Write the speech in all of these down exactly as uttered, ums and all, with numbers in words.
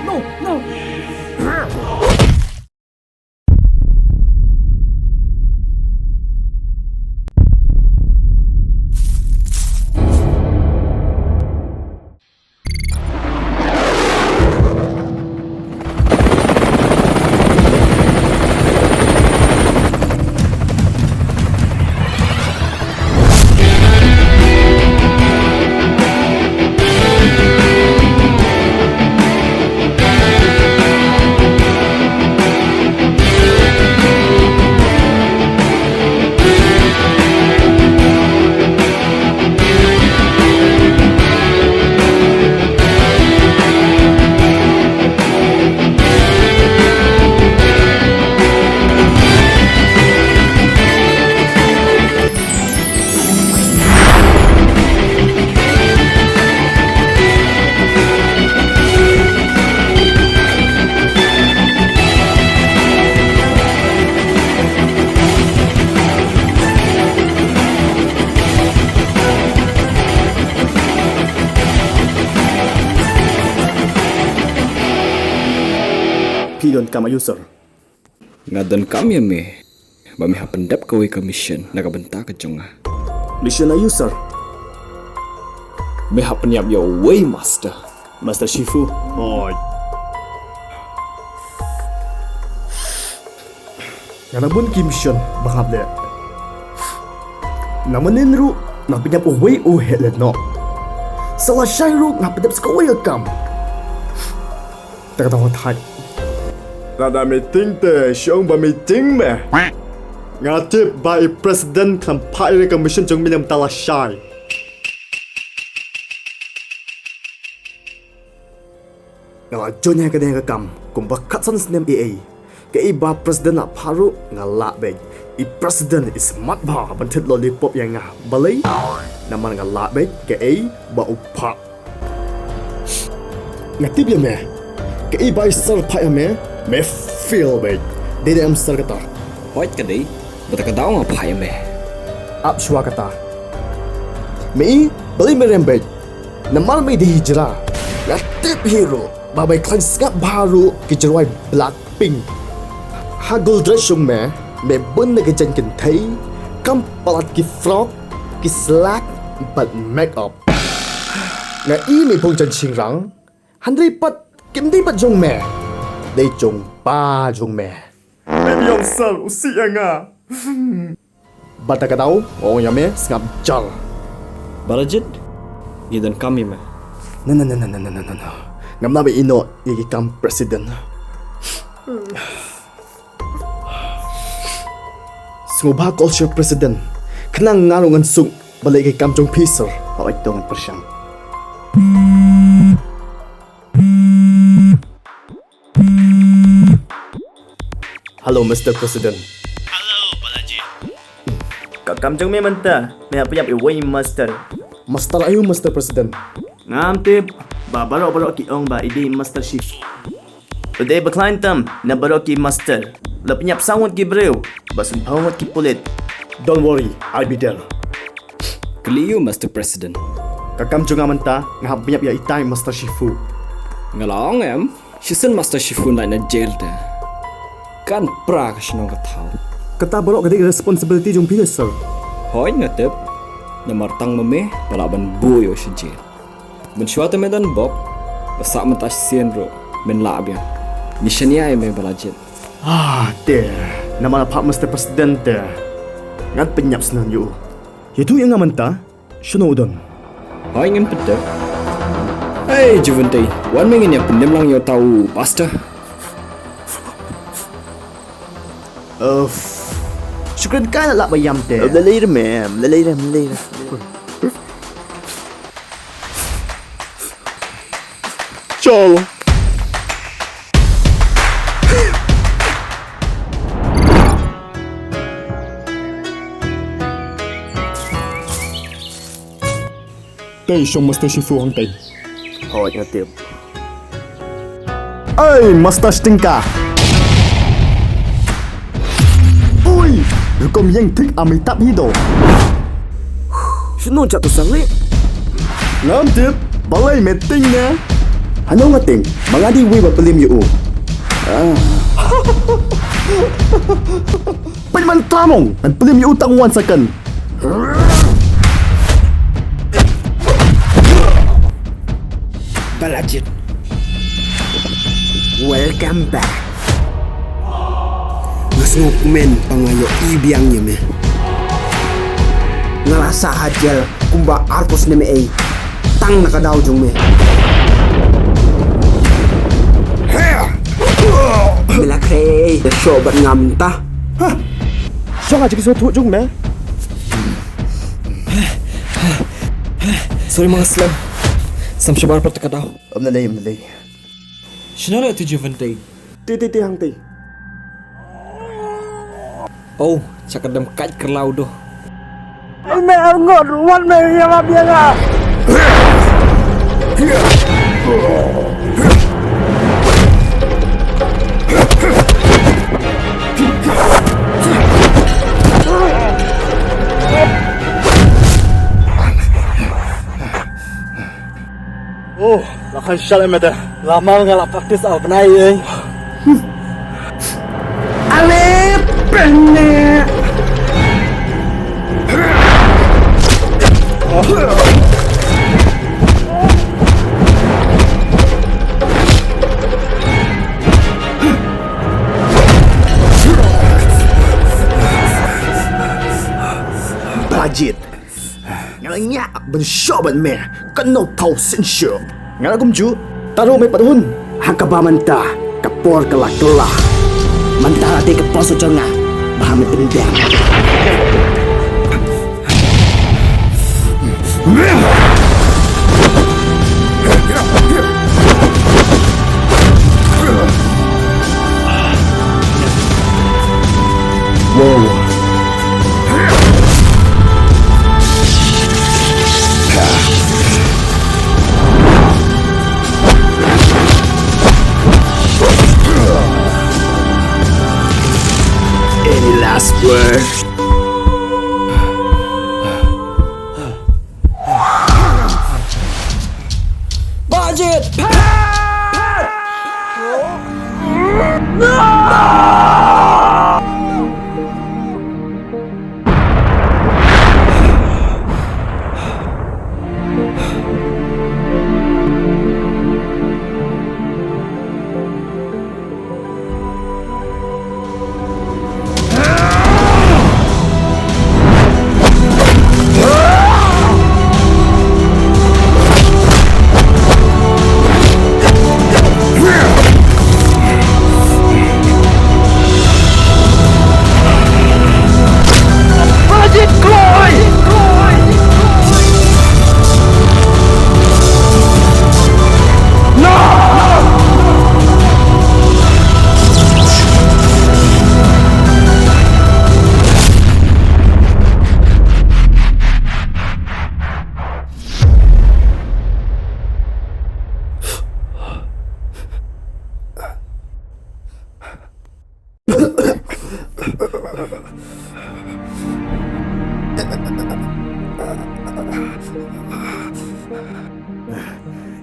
No, no. Phi donkam aiu, sir? Nga donkam ïa me ba me hap pyndep kawei ka mission na ka bynta ka jong nga. Mission aiu, sir? Me hap pynïap ïa uwei master. Master Shifu. Oi. Nga la bun ki mission ba nga hap leh. Na mynnin ruh nga pynïap uwei u head lehnoh. Sa lashai ruh nga pynïap sa kawei ka kam. Te ka dang thait. Lada meeting te shu ong ba meeting me. Nga tip ba i president kan phah ïa ka mission jong me na ka bynta lashai. Nga la join ïa kane ka kam kumba khatsan snem eiei. Kaei ba president la phah ruh nga lah beit. I president i smat bha ban thied lollipop ïa nga. Balei? Namar nga lah beit kaei ba u phah. Nga tip ïa me. Kaei ba i sir phah ïa me, me fail beit. Dei ne em sir kata? Hooid ka dei. Bad ka daw nga phah ïa me. Ap shuwa kata. Me i, balei me rem beit? Namar me dei hijra. Nga tip hi ruh ba me khlaiñ sngap bha ruh ki jingrwai Blackpink. Ha gold dress jong me, me bun na ki jaiñ kynthei, kam palat ki frock, ki slack bad make up. Nga i me phong jaiñ shingrang. Hynrei pat kim dei pat jong me. Dei jong pa jong me. Baby ong sir, u sih ïa nga. Bad ka daw, ong ïa me sngap jar. Balajit, ngi donkam ïa me. Na na na na na na na na. Ngam lah ban ïehnoh ïa ki kam president. Sngewbha call sha president. Khnang nga ruh ngan suk balei ki kam jong phi sir. Hooid to ngan pyrshang. Hello, Mister President. Hello, Balaji. Ka kam jong me mynta, me hap pynïap iwei i master. Master aiu, Mister President? Ngam tip, ba baroh baroh ki ong ba i dei i Master Shifu. U dei ba khlaiñ tam na baroh ki master. La pynïap saw ngut ki briew, bad sanphew ngut ki pulit. Don't worry, I'll be there. Kylli ïa u Master President. Ka kam jong nga mynta, nga hap pynïap ïa itai Master Shifu. Nga la ong em, shisien Master Shifu nai na jail te. Kan pra ka shnong ka thaw. Kata baroh ka dei responsibility jong phi, sir. Hooid nga tip. Namar tang ma me, ba lah ban buh ïa u sha jail. Mynshuwa te me don bok, ba sah mynta shisien ruh, men lah biang. Ngi shaniah ïa me Balaji. Ah, te. Namar la phah Mister President te. Ngan pynïap shen ïa u. Ïathuh ïa nga mynta, shano u don? Hooid ngan pyntip. Hei, Juvente, wan me ngin ïa pyndem lang ïa uta u bastard. Uff. Shu kren kai la lah ba ïam te. Lei lei re me, lei lei re, lei lei re. Chol. Tei shong Master Shifu hangtei. Hooid nga tip. Ei, Master Stinka. Ui, rukom ïeng thik Amitabh hi do. Shano jat u sang le? Ngam tip, balei meeting ne? Hano nga tieng, ma nga dei uwei ba pynliem ïa u. Ah. Peit mynta mo, ngan pynliem ïa u tang one second. Balajied. Welcome back. Nga sngewkmen ba nga ïohi biang ïa me. Nga la sah ha jel kumba arphew snem ei tang na ka daw jong me. Me la khreh ei da shoh bad nga mynta. Ha! Shong ha jong ki sngewthuh jong me. Sorry ma nga slem. Sam shabar pat ka daw. Ym lei, ym lei. Shano la tu Juventine? Te te te hangtei. Oh, chakadam kaj kerlau doh. Ai me arngot, wan me ïa ma biang ah. Oh, la khan shal em da. La mal nga la practice a bnai ei. Ale penne. Bajit. Nga la ngiah ban shoh bad me. Kano thaw sien shuh. Nga la kumjuh. Taro me pat hun. Hangkaba mynta ka por ka la kylla. Mynta la dei ka por sa jong nga ba me pyndem. Wow. Any last word? Bajit!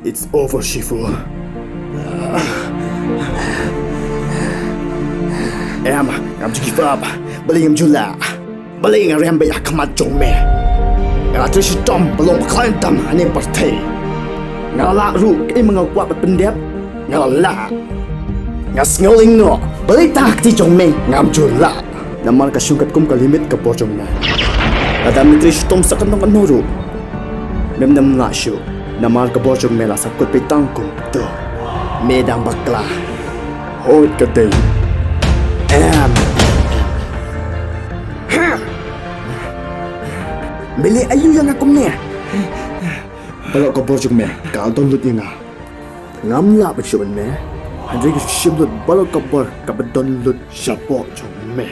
It's over, Shifu. Em, ngam ju give up. Balei ngam ju lah? Balei nga rem beit ha khmat jong me? Nga la trei shitom ba long ba khlaiñ tam ha ne pyrthei. Nga la lah ruh kaei ma nga kwah ban pyndep. Nga la lah. Nga sngew lyngngoh. Balei tang ha kti jong me ngam ju lah? Namar ka shong katkum ka limit ka bor jong me. Lada me trei shitom sa katno katno ruh, mem nym lah shuh. Namar ka bor jong me la sah kut beit tang kumto. Me dang bakla. Hooid ka dei. Em. Me leh aïu ïa nga kumne? Baroh ka bor jong me ka don lut ïa nga. Ngam lah ban shu ban me. Hynrei nga shu shim lut baroh ka bor kaba don lut shapoh jong me.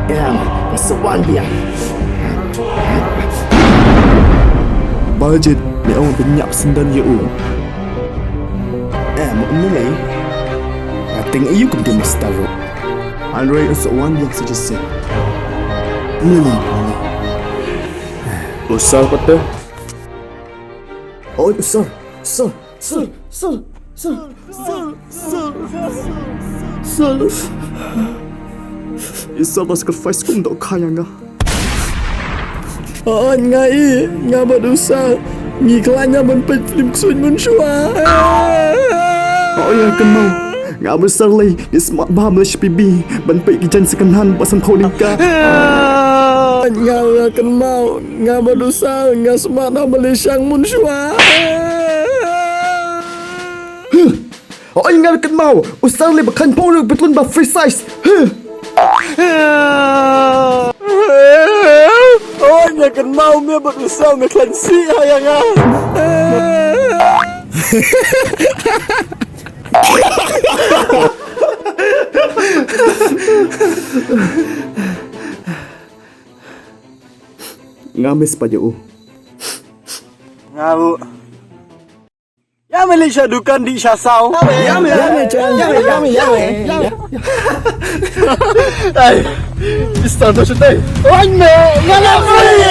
Em, nga sa wan biang. Bajit, me ong ban ñiah syndon ïa u. Em, ym lei. Nga tieng aïu kum te Mister Ro. Hynrei u sa wan biang sa shisien. Ym lei, ym lei. U sa kata. Oh, sir, sir, sir, sir, sir, sir, sir, sir. I sir ba sacrifice kum dohkha ïa nga. Oh, nga i, nga bad u sir ngi khlaiñ ban peit film ksuid mynshuwa. Oh, ïa kynmaw. Nga bad u sir lei ngi smat bha ban leit sha P B ban peit ki jaiñ second hand ba san phew tyngka. Nga, nga kynmaw, nga bad u sir nga smat bha ban leit shang mynshuwa. Oi, nga kynmaw, u sir lei ba khlaiñ phew ruh ba tlun ba free size. Oi, nga kynmaw, me bad u sir me khlaiñ sih ha ïa nga. Nga miss pat ïa u. Nga ruh. Ïa me leit sha dukan dih sha saw. Ïa me, ïa me, ïa me, ïa me, ïa me, ïa me. Ai, Mister Basutai. Wan me, nga la free.